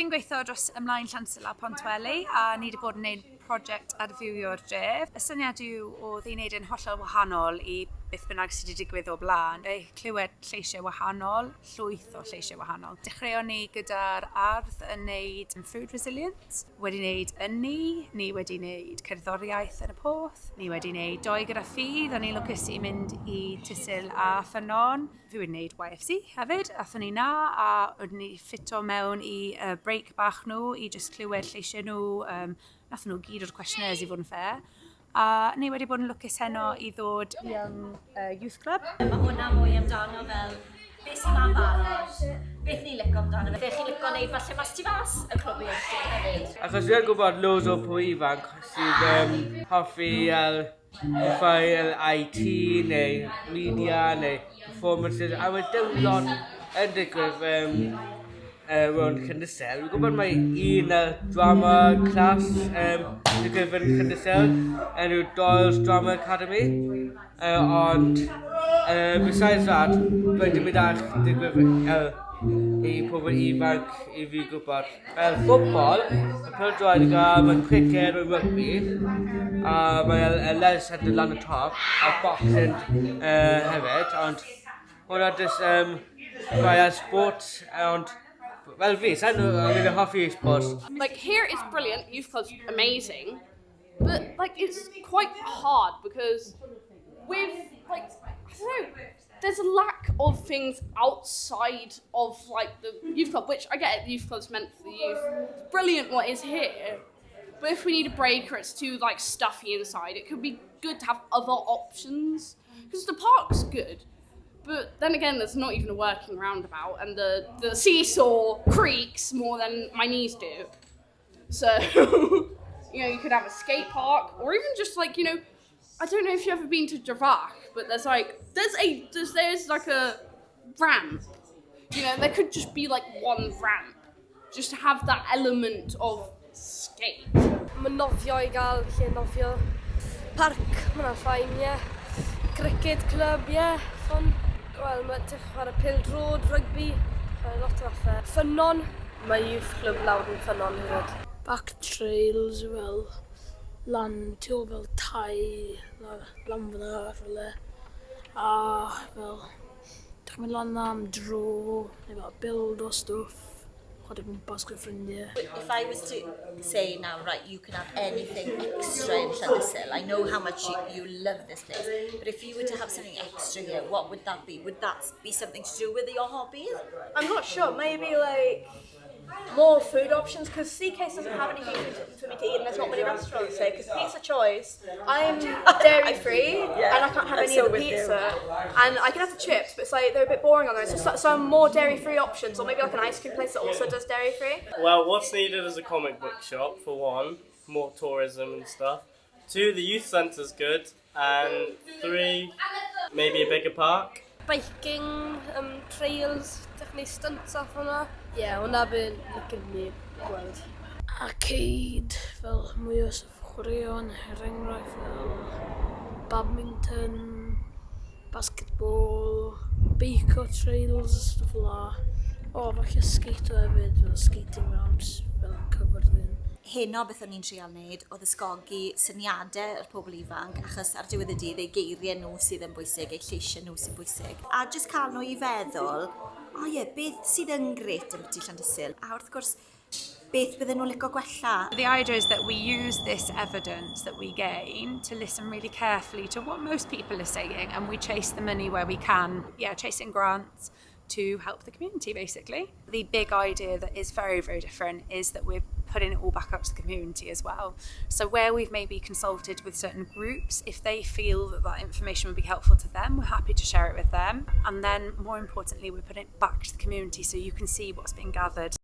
Fi'n gweithio dros Ymlaen Llandysul a Pontweli a ni wedi bod yn gwneud prosiect adfywio'r dref. Y syniad yw oedd i wneud yn hollol wahanol i beth bynnag sydd wedi digwydd o blaen. Ei clywed lleisiau wahanol, llwyth o lleisiau wahanol. Dechreuon ni gyda'r ardd yn wneud food resilience, wedi wneud ynni, ni wedi wneud cerddoriaeth yn y porth, ni wedi wneud doi gyda ffydd, o'n i'n lwcus i mynd i Tysul a Ffynnon. Fi wedi wneud YFC hefyd, athon ni 'na a oedden ni ffito mewn i uh, break bach nhw i just clywed lleisiau nhw. Um, nathon nhw gyd o'r questionnaires i fod yn fair. A ni wedi bod yn lwcus heno i ddod Young Youth Club. Mae hwnna mwy amdano fel beth sy'n ma'n barod, beth ni'n licio amdano fe, beth chi'n licio wneud falle mas tu fas y clwb ieuenctid hefyd. Achos fi'n gwybod loads o pobl ifanc sydd um, hoffi fel pethau fel IT neu media neu performances a mae dim lot yn digwydd um, rownd Llandysul. Fi'n gwybod mae un drama class um, digwydd yn Llandysul, enw Doyle's Drama Academy. Ond besides that, doedd dim byd arall digwydd i pobl ifanc i fi gwybod. Fel ffwtbol, mae pêl-droed i gael, mae criced, mae rygbi, a mae y Les Centre lan y top, a boxing hefyd, ond hwnna jyst rhai ar sports, ond fel fi, sa'n rili hoffi sports. Like here it's brilliant, youth club's amazing, but like it's quite hard because with like, I don't know, there's a lack of things outside of like the youth club, which I get it, the youth club's meant for the youth. It's brilliant what is here, but if we need a break or it's too like stuffy inside, it could be good to have other options because the park's good. But then again, there's not even a working roundabout and the seesaw creaks more than my knees do. So, you could have a skate park or even just like, you know, I don't know if you've ever been to Drefach, but there's like, there's a, there's, there's like a ramp. You know, there could just be like one ramp, just to have that element of skate. Mae nofio i gael, lle nofio. Parc, mae hwnna'n fine, ie. Yeah. Cricket club, ie, yeah, fun. Wel, mae ti'n chwarae pêl-droed, rugby, chwarae lot o fathau. Ffynnon, mae youth club lawr yn Ffynnon hefyd. Back trails fel lan tu ôl fel tai, lan fyna rhywle. A fel, dych chi'n mynd lan 'na am dro, neu fel build o stwff, chwarae gwmpas gyda ffrindiau. If I was to say now, right, you can have anything extra in Llandysul, I know how much you love this place, but if you were to have something extra here, what would that be? Would that be something to do with your hobbies? I'm not sure, maybe like more food options, because CK's doesn't have anything for me to eat and there's not many restaurants here, because Pizza Choice, I'm dairy free and I can't have I'm any so of the with you. pizza, and I can have the chips, but it's like they're a bit boring on those, so some more dairy free options, or maybe like an ice cream place that also does dairy free. Well, what's needed is a comic book shop, for one, more tourism. 2, the youth centre's good, and 3, maybe a bigger park. Biking, trails, dych chi'n neud stunts off hwnna. Ie, yeah, hwnna bydd licen ni gweld. Arcade, fel mwy o stwff chwaraeon, er enghraifft fel badminton, basketball, beicio trails, stwff fel 'na. O, falle skato hefyd, fel skating ramps, fel yn Cyfyrddin. Heno beth o'n i'n trial wneud oedd ysgogi syniadau yr pobl ifanc, achos ar diwedd y dydd eu geiriau nhw sydd yn bwysig, eu lleisiau nhw sy'n bwysig. A jyst cael nhw i feddwl, o ie, beth sydd yn grêt ambyti Llandysul? A wrth gwrs, beth bydden nhw'n licio gwella? The idea is that we use this evidence that we gain to listen really carefully to what most people are saying, and we chase the money where we can. Yeah, chasing grants to help the community, basically. The big idea that is very, very different is that we're putting it all back up to the community as well. So where we've maybe consulted with certain groups, if they feel that that information would be helpful to them, we're happy to share it with them. And then more importantly, we're putting it back to the community so you can see what's been gathered.